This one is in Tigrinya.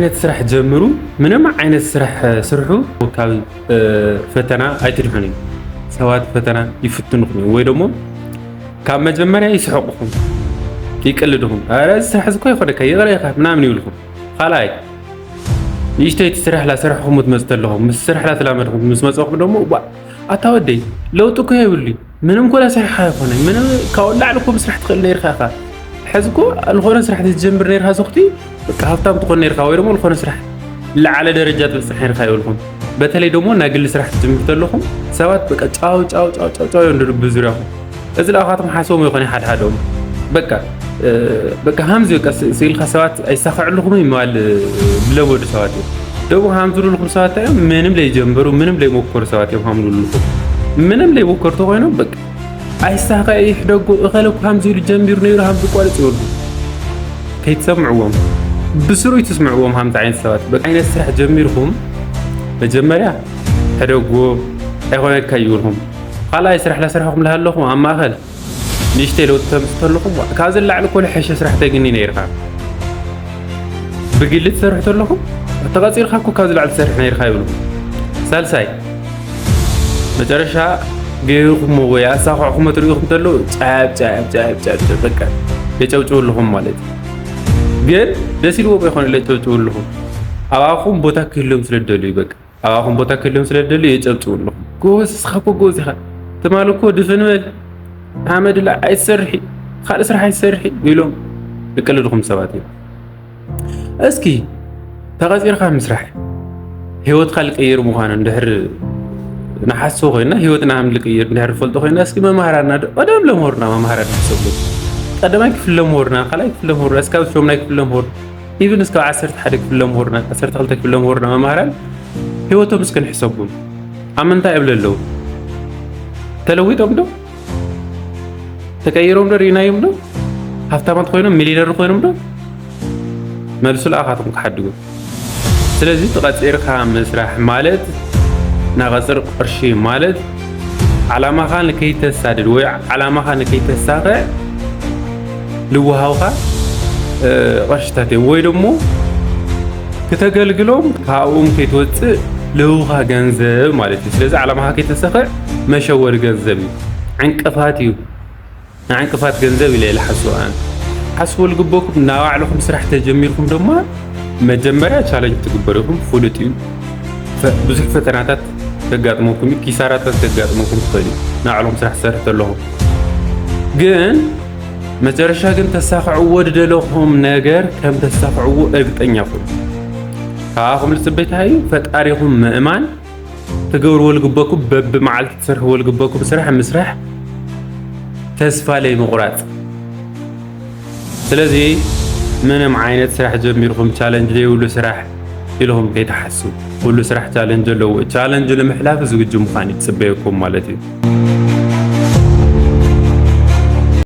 ዓይነት ስራሕ ጀምሩ። ምንም ዓይነት ስራሕ ስርሑ ካብ ፈተና ኣይትድሕኑ። ሰባት ፈተና ይፍትኑኹም ወይ ደግሞ ካብ መጀመርያ ይስሕቁኹም፣ ይቅልድኹም። ኣረ እዚ ስራሕ እዚ እኮ ይኾነካ ይቕረ ኢኻ ምናምን ይብልኹም። ካልኣይ ንእሽተይቲ ስራሕ ላሰርሕኹም ትመፅ ተለኹም ምስ ስራሕ ላተላመድኹም ምስ መፀኹም ደግሞ ዋ ኣታ ወደይ ለውጢ እኮ የብሉ። ምንም ኮላ ስራሕ ኣይኮነ ምንም ካብ ላዕሊ እኮ ምስራሕ ትኽእል ነርካ ኢኻ። ሕዚ እኮ ዝኾነ ስራሕ ትጀምር ነርካ ሶኽቲ በቃ ሃብታም ትኾን ነርካ ወይ ደግሞ ዝኾነ ስራሕ ላዕለ ደረጃ ትበፅሕ ነርካ ይብልኩም። በተለይ ደግሞ ናይ ግሊ ስራሕ ትጅምር ተለኹም ሰባት በቃ ጫው ጫው ጫው ጫው ጫው እዮም ድርብ ዙሪያኹም። እዚ ለኣኻቶም ሓስቦም ይኾነ ሓደ ሓደኦም በቃ በቃ ሃምዚ በቃ ስኢልካ ሰባት ኣይሳኸዕልኹም ይመባል። ብለመዱ ሰባት እዮም ደሞ ሃምዝሉልኩም ሰባት እዮም ምንም ለይጀምበሩ ምንም ለይሞከሩ ሰባት እዮም ሃምዝሉልኩም። ምንም ለይሞከሩ ተኮይኖም በቃ ኣይሳኸ ይሕደጎ እኸለ እኮ ሃምዚ ኢሉ ጀሚሩ ነይሩ ሃምዚ ቋርፅ ይበሉ። ከይትሰምዕዎም ብስሩ ይትስምዕዎም። ሃምዚ ዓይነት ሰባት በቃ ዓይነት ስራሕ ጀሚርኩም መጀመርያ ሕደጎ ኣይኮነካ ይብልኩም። ካልኣይ ስራሕ ላስራሕኩም ላሃለኹም ኣብ ማእኸል ንእሽተይ ለውጢ ተምፅእ ተለኹም ካብዚ ላዕሊ እኮ ልሐሸ ስራሕ ተግኒ ነይርካ። ብግሊ ትሰርሑ ተለኹም ተቐፂርካ እኮ ካብዚ ላዕሊ ትሰርሕ ነይርካ ይብልኩም። ሳልሳይ መጨረሻ ገይርኩሞ ወይ ኣሳኽዕኩሞ ትርእኹም ተለዉ ጫብ ጫብ ጫብ ጫብ ጫብ በቃ የጨብጭቡ ኣለኹም ማለት እዩ። ግን ደስ ኢልዎም ይኾን ኢለ ጨብጭቡ ኣለኹም። ኣብኣኹም ቦታ ክህልዮም ስለ ደልዩ በቃ ኣብኣኹም ቦታ ክህልዮም ስለ ደልዩ የጨብጭቡ ኣለኹም። ጎበዝ እስኻ እኮ ጎበዝ ኢኻ። ትማሊ እኮ ድፍን በል ሓመድ ላ ኣይትሰርሒ ካልእ ስራሕ ኣይትሰርሒ ኢሎም ይቅልድኹም ሰባት እዮም። እስኪ ተቐፂርካ ምስራሕ ህይወትካ ልቀይር ምዃኑ እንድሕር ንሓስቦ ኮይና ህይወትና ከም ልቅይር እንድሕር ፈልጦ ኮይና እስኪ መማህራና ዶ ቀደም ለምሆርና መማህራን ንሕሰቡ። ቀዳማይ ክፍል ለምሆርና ካልኣይ ክፍል ለምሆርና እስካብ ሾምናይ ክፍል ለምሆር ኢቭን እስካብ ዓሰርተ ሓደ ክፍል ለምሆርና ዓሰርተ ክልተ ክፍል ለምሆርና መማህራን ህይወቶም እስከ ንሕሰቡ። ኣብ ምንታይ እዮም ለለዉ? ተለዊጦም ዶ? ተቀይሮም ዶ ርኢናዮም ዶ? ሃብታማት ኮይኖም ሚሊነር ኮይኖም ዶ? መልሱ ለኣኻትኩም ክሓድጉ። ስለዚ ተቐፂርካ ምስራሕ ማለት ናቐፅር ቅርሺ ማለት ዓላማኻ ንከይተሳድድ ወይ ዓላማኻ ንከይተሳኽዕ ልወሃውካ ቅርሽታት እዮም ወይ ደሞ ክተገልግሎም ካብኡም ከይትወፅእ ልህውካ ገንዘብ ማለት እዩ። ስለዚ ዓላማኻ ከይተሰኽዕ መሸወዲ ገንዘብ እዩ፣ ዕንቅፋት እዩ። ንዕንቅፋት ገንዘብ ኢለ ኢለ ሓስቦ ኣነ። ሓስቦ ልግበኩም ናባዕልኹም ስራሕ ተጀሚርኩም ድማ መጀመርያ ቻለንጅ ትግበሩ ኢኹም ፍሉጥ እዩ። ብዙሕ ፈተናታት ከጋጥመኩም እዩ፣ ኪሳራታት ከጋጥመኩም ትኽእል እዩ። ናባዕልኹም ስራሕ ትሰርሕ ተለኹም ግን መጨረሻ ግን ተሳኽዕዎ ድደለኹም ነገር ከም ተሳኽዕዎ እርግጠኛ ኩኑ። ካብኣኹም ልፅበይ እንታይ እዩ? ፈጣሪኹም ምእማን ትገብርዎ ልግበኩም በቢ መዓልቲ ትሰርሕዎ ልግበኩም ስራሕ ምስራሕ ተስፋ ለይ ምቑራፅ። ስለዚ ምንም ዓይነት ስራሕ ጀሚርኩም ቻለንጅ ዘይብሉ ስራሕ ኢልኹም ከይትሓስቡ። ኩሉ ስራሕ ቻለንጅ ኣለዎ። ቻለንጅ ንምሕላፍ ዝግጁ ምዃን እዩ ዝፅበየኩም ማለት እዩ።